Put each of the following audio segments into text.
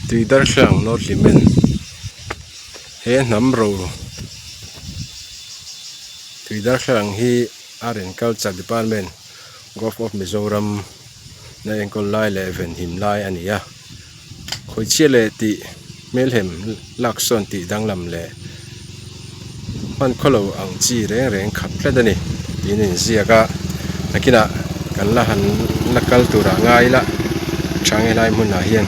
Tui darthlalang North Hlimen he hnam ro tui darthlalang hi Art and Culture Department Govt of Mizoram na enkawl lai leh venhim lai a ni a khawichhia leh tih hmelhem lak sawn tih danglam leh hman khawlo ang chi reng reng khat tlat a ni tiin a inziak a nakinah kan la han la kal turah ngai ila tha nge lai hmunah hian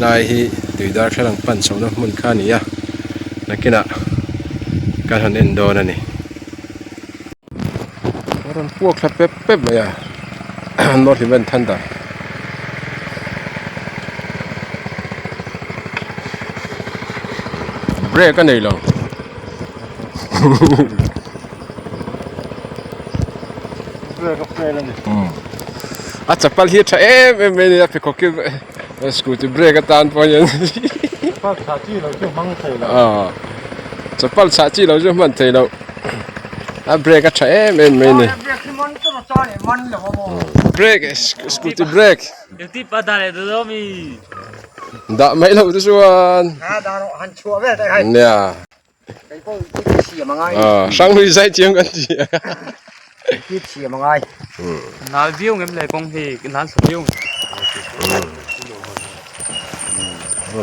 lai hi tui darthlalang pan chhohna hmun kha a ni a nakinah kan han en dawn a ni. A rawn puak thla pep pep mai a North Event Thunder brake a nei lo brake a fail a ni a chapal hi a tha em em mai a ni a pheikhawk hi scooty brake atan pawh hian chapal chhah chi lo chu hmang thei lo chapal chhah chi lo chu hman thei lo. A brake a tha em em mai a ni. Brake scooty brake. Dah mai loh te chuan. Nia. Hranghlui zai chiang kan ti a.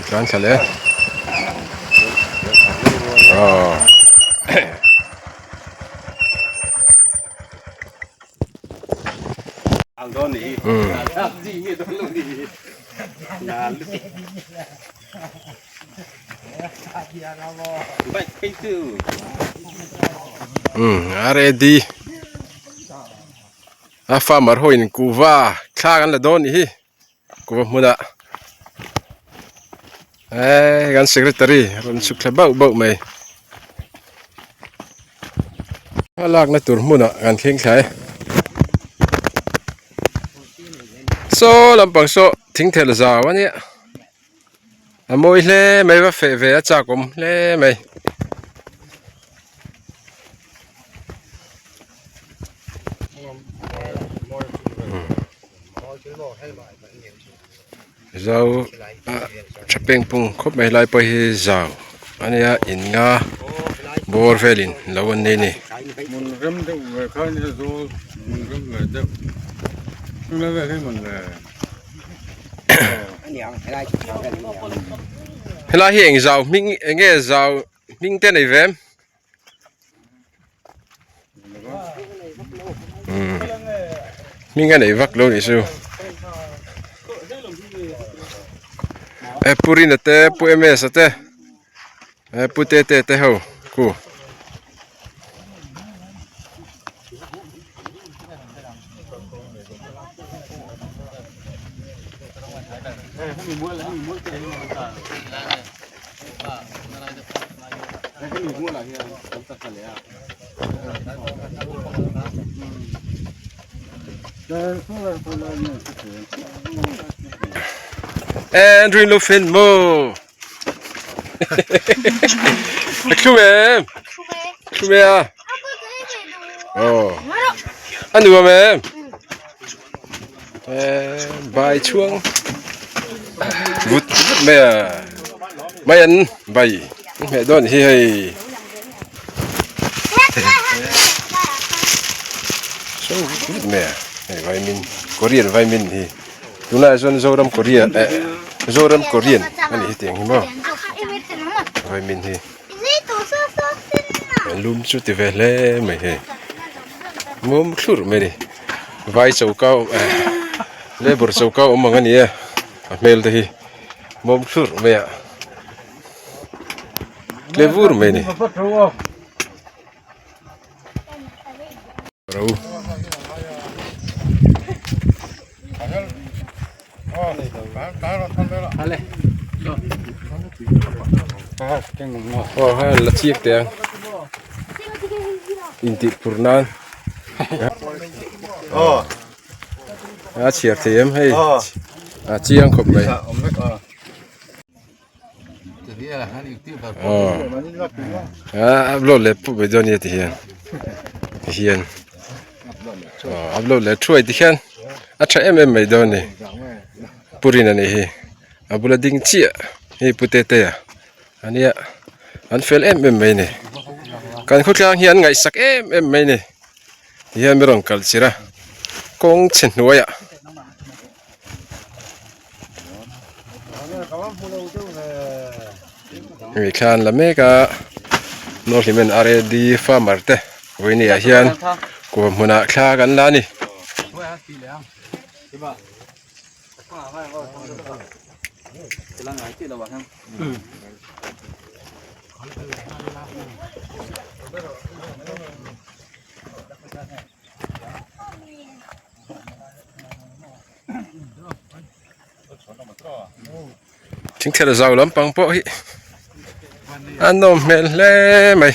Tlan thla leh. A ready a farmer ho in kuhva thla kan la dawn nih hi. Kuhva hmunah eee kan secretary rawn chhuk thla bauh bauh mai a lakna tur hmunah kan thleng thla e saw lampang saw thing thelh zau a nia a mawi hle mai va feh ve a chak awm hle mai. Zau ah tha peng pung khawp mai helai pawh hi zau a nia in nga bawr velin lo an nei a ni. Helai hi eng zau hming eng nge zau hming te nei ve em? Hming a nei vak lo nih chu e pu Rina te pu M_S a te e pu Tete te ho ku. Andrew lo fen maw a thlum em thlum e a aw a nuam em bai chhuang vut vut mai a mai an bai hmeh dawn hi hei chhuang vut vut mai a hei vaimin korean vaimin hi tunlaiah chuan zoram korea eh zoram korean a nih hi tiang hi maw vaimin hi lum chu ti ve hle mai hei mum thlurh mai a ni. Vai choka awm eh labour choka awm ang a ni e a hmel te hi mawm thlurh mai a tle vur mai a ni ro aw hei la chiak teh ang intih phur nan. A chhiar thei em hei a chiang khawp mai a upload leh pawh mai dawn nia ti hian ti hian upload leh thuai ti hian a tha em em mai dawn a ni pu rin a nih hi. A bula ding chiah hei pu Tetea a nia an fel em em mai a ni kan khawtlang hi an ngaihsak em em mai a ni tihian mi rawn kal chilh a kawng chhe hnuaiah. Hemi thla an la mek a North Hlimen R A D farmer te vawiin ah hian kawr hmunah thla kan la a ni. Thingthel zau lampang pawh hi a nawm hmel hle mai.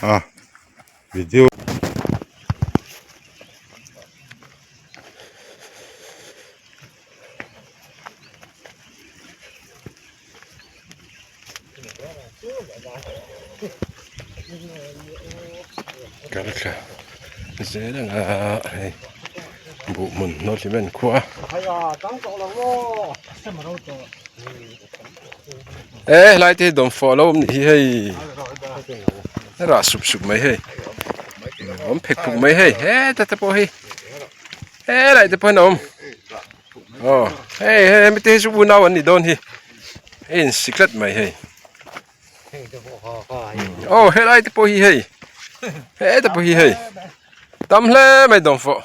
A video Kal thla zel ang a hei buh hmun hnawt hlim en khua e helai te hi dawnfawh alo awm nih hi hei a rah sup sup mai hei awm phek phuk mai hei heta te pawh hi helai te pawh hian a awm aw hei hei hemi te hi chu unau an nih dawn hi a insi tlat mai hei aw helai te pawh hi hei heta pawh hi hei tam hle mai dawnfawh.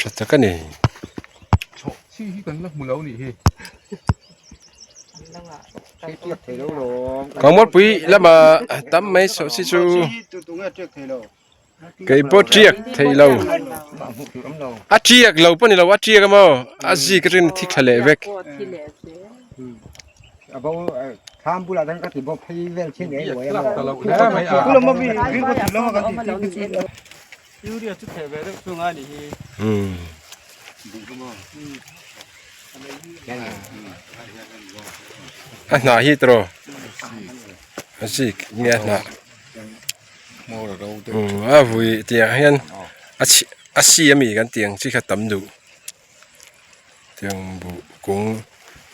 Tha tak a ni. Kangmawlpui lamah tam mai sawhchi chu. Kei pawh tiak thei lo a tiak lo pawh ni lo a tiak emaw a zik atangin a thi thla leh vek. A hnah hi tawh a zik nge a hnah. A vui tiang hian a chhi a si ami kan tih ang chi kha tam duh tiang buh kung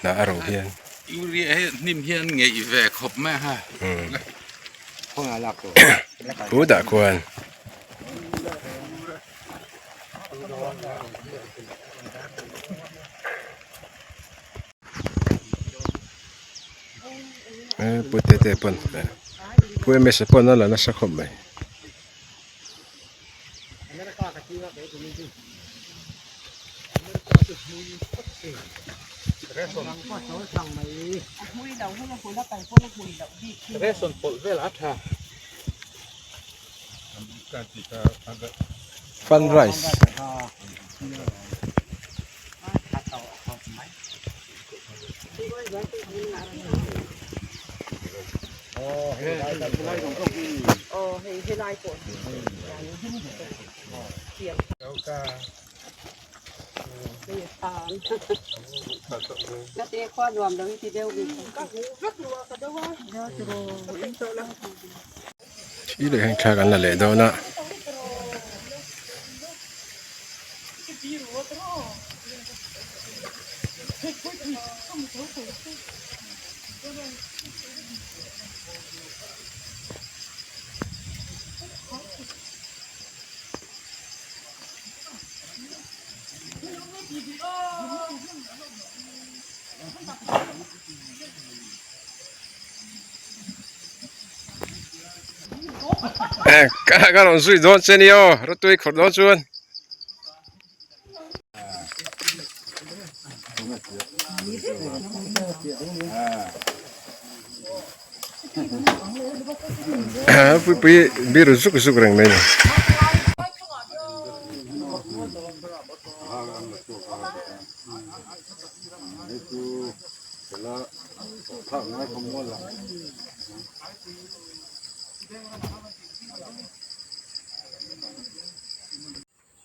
hnah a ro hian. Uria hi hnim hian ngeih ve khawp mai a ha. Pu dah khuan. Pu tete pawn pu ms a pawn a la nasa khawp mai. Fun rice. Thi leh hian thla kan la leh dawn a. Ka rawn zui dawn che nia aw rawtui khawrh dawn chuan. Puipui biru zuk zuk reng mai a ni.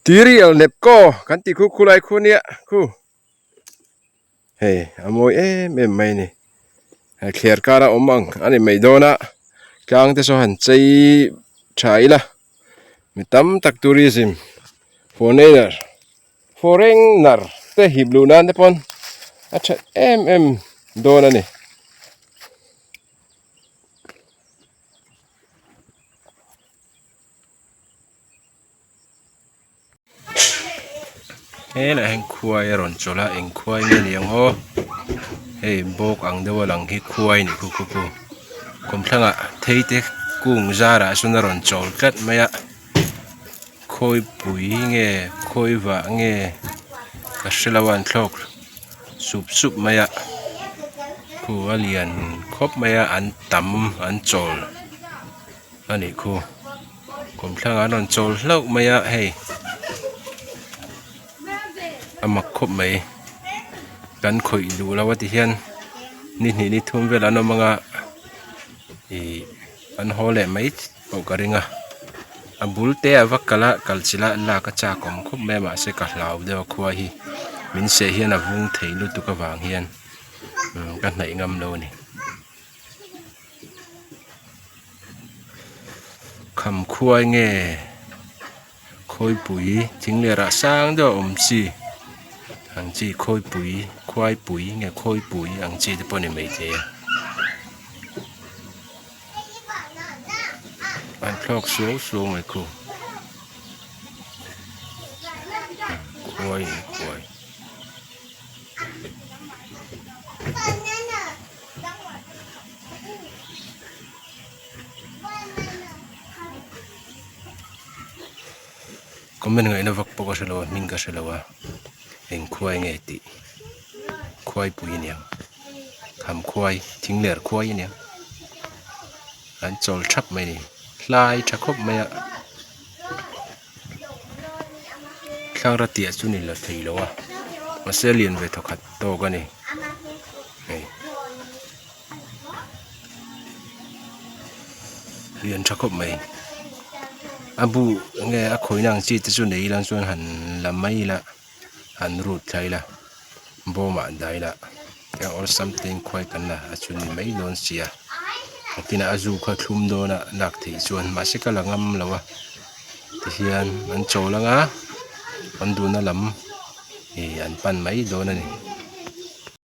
Tirial Nepco kan tih khu khulai khu nia khu hei a mawi em em mai a ni hei thler kar a awm ang a ni mai dawn a tlang te saw han chei tha ila mi tam tak tourism foreigner foreigner te hip luh nan te pawn a tha em em dawn a ni. Helaiah hian khuai a rawn chawlh a eng khuai nge ni ang aw hei bawk ang deuh a lang hi khuai a nih khu khu khu kawmthlangah thei te kung zarah sawn a rawn chawl tlat mai a khawipui nge khawi vah nge ka hre lo a an thlawk sup sup mai a khu a lian khawp mai a an tam an chawl a nih khu. Kawmthlangah an rawn chawl hlauh mai a hei a mak khawp mai kan khawih duh lo a ti hian ni hnih ni thum vel an awm ang a ihh an haw leh mai pawh ka ring a a bul te ah va kal a kal chilh a lak a chak awm khawp mai a mahse ka hlau deuh a khua hi min seh hian a vung thei lutuk avang hian ka hnaih ngam lo a ni. Kham khuai nge khawipui thing leh rah sang deuh a awm chi ang chi khawipui khuaipui nge khawipui ang chi te pawh a ni maithei a an thlawk suau suau mai khu khuai khuai. Comment ngaihna vak pawh ka hre lo a hming ka hre lo a eng khuai nge tih khuaipui a niang tham khuai thing ler khuai a niang an chawl thap mai a ni hlai tha khawp mai a thlangra tiah chu ni la thei lo a mahse a lian ve thawkhat tawk a ni hei. Lian tha khawp mai a bu nge a khawihna ang chi te chu nei ila chuan han la mai ila han rut thla ila bawm ah dah ila tiang awlsam te in khuai kan la a chu ni mai dawn sia tin a zu kha thlum dawn a lak theih chuan mahse ka la ngam lo a tihian an chawl ang a an duhna lam ih an pan mai dawn a ni.